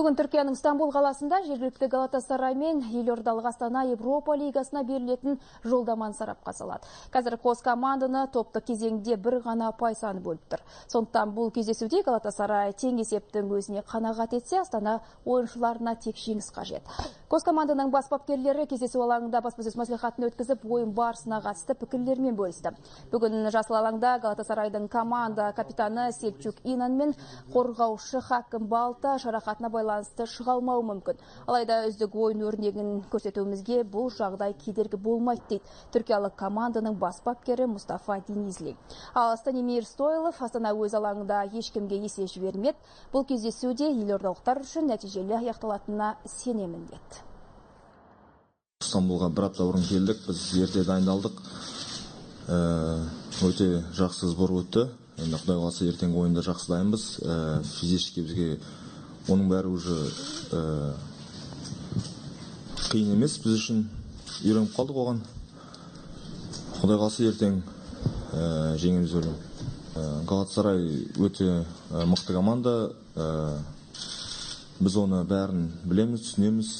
Бүгін Түркияның Стамбул қаласында жергілікті «Галатасарай» мен елордалық «Астана» Европа лигасына берілетін жолдаманы сарапқа салады. Қазір қос команданы топтық кезеңде бір ғана ұпай саны бөліп тұр. Сондықтан бұл кездесуде «Галатасарай» тең есептің өзіне қанағат етсе, «Астана» ойыншыларына тек жеңіс қажет. Қос команданың бас бапкерлері кездесу алаңында баспасөз мәслихатын өткізіп, ойын барысына қатысты пікірлерімен бөлісті. Бүгін жасыл алаңда «Галатасарайдың» команда капитаны Сельчук Инан мен қорғаушы Хаким Балта жарақатына байланысты шыға алмауы мүмкін. Алайда үздік ойын өрнегін көрсетуімізге бұл жағдай кедергі болмайды, дейді түркиялық команданың бас бапкері Мустафа Денизли. Ал Станимир Стойлов: «Астана өз алаңында ешкімге есе жібермеді. Бұл кездесуде елордалықтар үшін нәтижелі аяқталатынына сенемін», – деді. Стамбулға бір апта бұрын келдік, біз ерте дайындалдық. Өте жақсы сбор өтті. Енді, құдай қаласа, ертеңгі ойында жақсы дайынбыз. Физически бізге оның бәрі уже қиын емес, біз үшін, үйреніп қалдық оған. Құдай қаласа, ертең жеңеміз деп ойлаймын. «Галатасарай» өте мықты команда, біз оны бәрін білеміз, түсінеміз.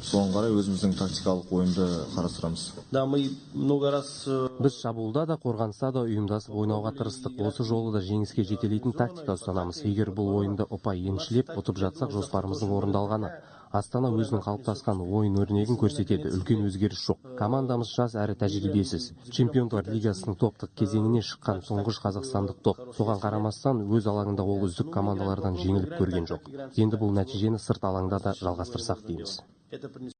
Соған қарай өзіміздің тактикалық ойынды қарастырамыз. Да, мы много раз Біз шабуылда да, қорғаныста да ұйымдасып ойнауға тырыстық. Осы жолы да жеңіске жетелейтін тактика ұстанамыз. Егер бұл ойында ұпай еншілеп, ұтып жатсақ, жоспарымыздың орындалғаны. «Астана» өзінің қалыптасқан ойын өрнегін көрсетеді, үлкен өзгеріс жоқ. Командамыз жас әрі тәжірибесіз. Чемпиондар лигасының топтық кезеңіне шыққан тұңғыш қазақстандық топ. Соған қарамастан өз алаңында ол үздік командалардан жеңіліп көрген жоқ. Енді бұл нәтижені сырт алаңда да жалғастырсақ дейміз. Это принесет